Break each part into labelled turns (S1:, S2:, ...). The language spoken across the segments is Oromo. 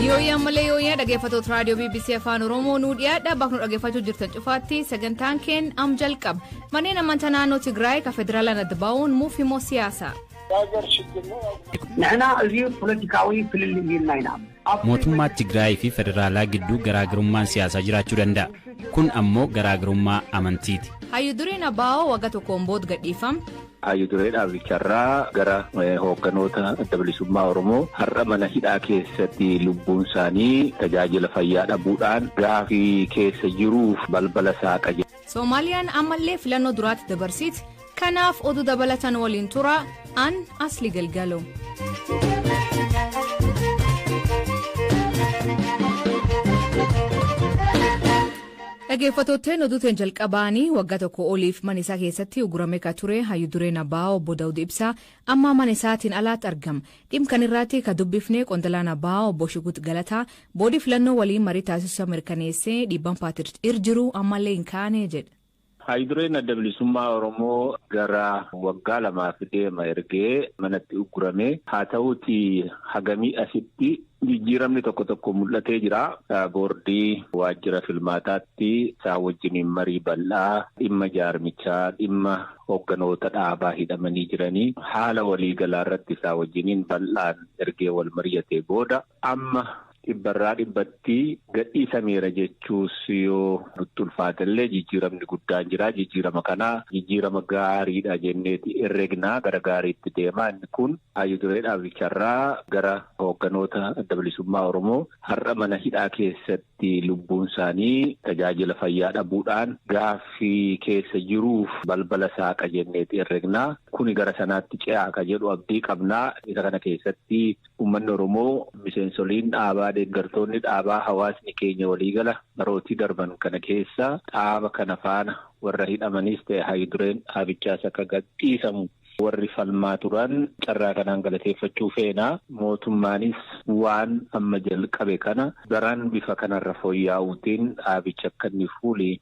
S1: Yooyyaa malee yooyyaa dhaggeeffattoota raadiyoo BBC Afaan Oromoo nuu dhiyaadha. Bakka nu dhaggeeffachuu jirtan cufaatti sagantaan keen am jalqaba. Manneen amantaa naannoo Tigraay kan federaalaan adda ba'uun muuf immoo siyaasa.
S2: ንሕና እዚ ፖለቲካዊ ፍልልይ ኢልና ኢና።
S3: Mootummaa Tigraay fi federaalaa gidduu garaagarummaan siyaasaa jiraachuu danda'a. Kun ammoo garaagarummaa amantiiti.
S1: Hayyu dureen Abaa'oo waggaa tokkoon booda gadhiifame.
S4: Hayyu duree dhaabicharraa gara hoogganoota adda bilisummaa Oromoo har'a mana hidhaa keessatti lubbuun isaanii tajaajila fayyaa dhabuudhaan gaafii keessa jiruuf balbala saaqa jira.
S1: Soomaaliyaan ammallee filannoo duraatti dabarsiiti. Kanaaf oduu dabalatan waliin tura an asli galgalo. Dhaggeeffattootni oduutiin jalqabaanii waggaa tokko oliif mana isaa keessatti ugurame ka ture hayyu dureen Abaa'oo obbo Daawud Ibsaa amma mana isaatiin alaatti argama. Dhimma kan irratti ka dubbifne qondalaan Abaa'oo obbo Shugut Galataa boodii filannoo waliin marii taasisuu mirkaneessee dhiibbaan paartii irra jiru ammallee hin kaane jedha.
S4: Hayyu dureen adda bilisummaa Oromoo gara waggaa 2 deema ergee manatti uggurame. Haa ta'uuti hagamii asitti jijjiiramni tokko tokko mul'atee jira. Boordii waajjira filmaataatti isaan wajjiniin marii bal'aa dhimma jaarmichaa dhimma hoogganoota dhaabaa hidhamanii jiranii haala waliigalaa irratti isaan wajjiniin bal'aan ergee wal mari'atee booda amma dhibbarraa dhibbatti gadhiisameera jechuus yoo nutti ulfaatellee jijjiiramni guddaan jira. Jijjiirama kanaa jijjiirama gaariidha jenneeti herreegnaa gara gaariitti deemaa. Inni kun hayyu duree dhaabicharraa gara hoogganoota adda bilisummaa Oromoo har'a mana hidhaa keessatti lubbuun isaanii tajaajila fayyaa dhabuudhaan gaaffii keessa jiruuf balbala saaqa jenneeti herreegnaa. Kuni gara sanaatti ce'aa ka jedhu abdii qabnaa. Isa kana keessatti uummanni Oromoo miseensoliin dhaabaa deeggartoonni dhaabaa hawaasni keenya waliigala barootii darban kana keessa dhaaba kana faana warra hidhamanis ta'e hayyu dureen dhaabichaas akka gadhiisamu warri falmaa turan carraa kanaan galateeffachuu feena. Mootummaanis waan amma jalqabe kana daran bifa kanarra fooyya'uutiin dhaabicha akka inni fuulii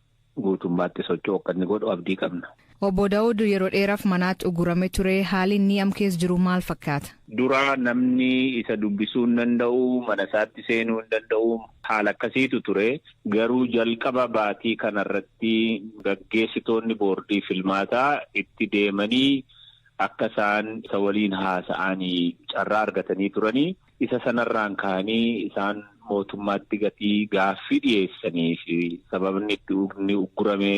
S4: guutummaatti socho'u akka inni godhu abdii qabna.
S1: Obbo Daawud yeroo dheeraaf manaatti ugurame ture haalli inni am keessa jiru maal fakkaata?
S4: Dura namni isa dubbisuu hin danda'u, mana isaatti seenuu hin danda'u, haala akkasiitu ture. Garuu jalqaba baatii kanarratti gaggeessitoonni boordii filmaataa itti deemanii akka isaan isa waliin haasa'anii carraa argatanii turanii isa sanarraan ka'anii isaan mootummaatti gatii gaaffii dhiyeessanii fi sababni itti uggurame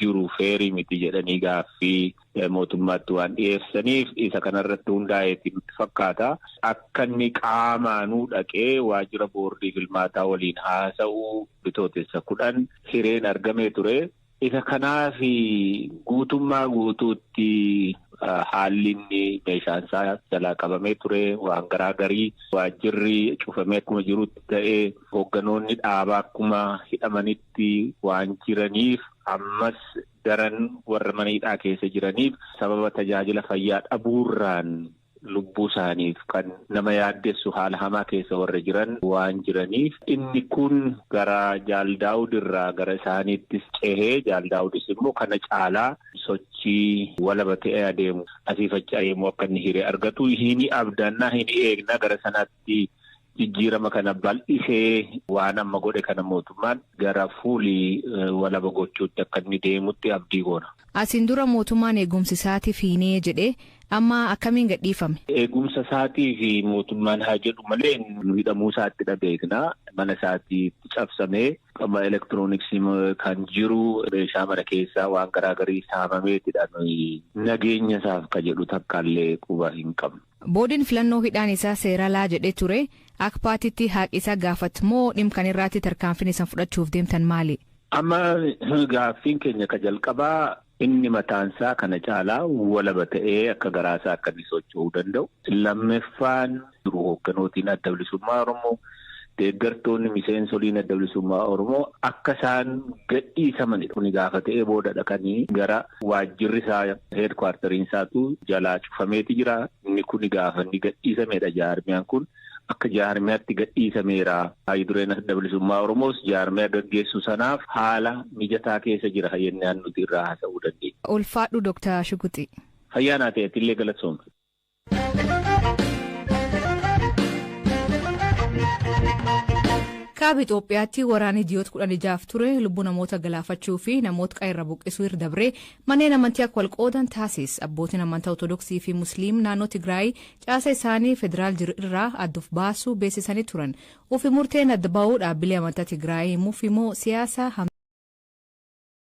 S4: jiru feerii miti jedhanii gaaffii mootummaatti waan dhiyeessaniif isa kanarratti hundaa'eeti nutti fakkaata. Akka inni qaamaanuu dhaqee waajjira boordii filmaataa waliin haasa'uu bitootessa 10 hireen argamee ture. Isa kanaaf guutummaa guutuutti haalli inni meeshaan isaa jalaa qabamee ture waan garaagarii waajjirri cufamee akkuma jirutti ta'ee hoogganoonni dhaabaa akkuma hidhamanitti waan jiraniif ammas daran warra mana hidhaa keessa jiraniif sababa tajaajila fayyaa dhabuurraan lubbuu isaaniif kan nama yaaddessu haala hamaa keessa warra jiran waan jiraniif inni kun gara Jaal Daawud irraa gara isaaniittis cehee Jaal Daawudis immoo kana caalaa sochii walaba ta'ee adeemu asiif achi adeemu akka inni hiree argatu hin abdannaa hin eegnaa gara sanaatti jijjiirama kana bal'isee waan amma godhe kana mootummaan gara fuulii walaba gochuutti akka inni deemutti abdii goona.
S1: Asiin dura mootummaan eegumsa isaatiif hiinee jedhee amma akkamiin gadhiifame?
S4: Eegumsa isaatii fi mootummaan haa jedhu malee hidhamuu isaatti beekna. Mana isaatti cabsamee qaba elektirooniksii kan jiru meeshaa mana keessaa waan garaagarii saamameetidha. Nageenya isaaf ka jedhu takkaallee quba hin qabnu.
S1: Boodiin filannoo hidhaan isaa seera laa jedhee ture akka paartiitti haaqi isaa gaafatu moo dhimma kan irraatti tarkaanfiin isaan fudhachuuf deemtan maali?
S4: Amma gaaffiin keenya ka jalqabaa inni mataansaa kana caalaa walaba ta'ee akka garaasaa akka inni socho'uu danda'u. Lammaffaan jiru hoogganootiin adda bilisummaa Oromoo deeggartoonni miseensoliin adda bilisummaa Oromoo akka isaan gadhiisamanidha. Kuni gaafa ta'ee booda dhaqanii gara waajjirri isaa heedkwaartariin isaatu jalaa cufameeti jira. Inni kuni gaafa inni gadhiisamedha jaarmiyaan kun. Akka jaarmiyaatti gadhiisameera. Hayyu dureen adda bilisummaa Oromoos jaarmiyaa gaggeessu sanaaf haala mijataa keessa jira jennaan nuti irraa haasa'uu dandeenya.
S1: Ulfaadhu Dooktar Shuguxi.
S4: Fayyaa naa ta'e illee galatoomna.
S1: Kaaba Itoophiyaatti waraanni ji'oota 16f ture lubbuu namoota galaafachuu fi namoota qe'eerra buqqisuu irra dabree manneen amantii akka wal qoodan taasise. Abbootiin amantaa Ortodoksii fi Musliim naannoo Tigraay caasa isaanii federaal jiru irraa adda of baasuu beeksisanii turan. Ofi murteen adda ba'uu dhaabbilee amantaa Tigraay himuuf immoo siyaasa.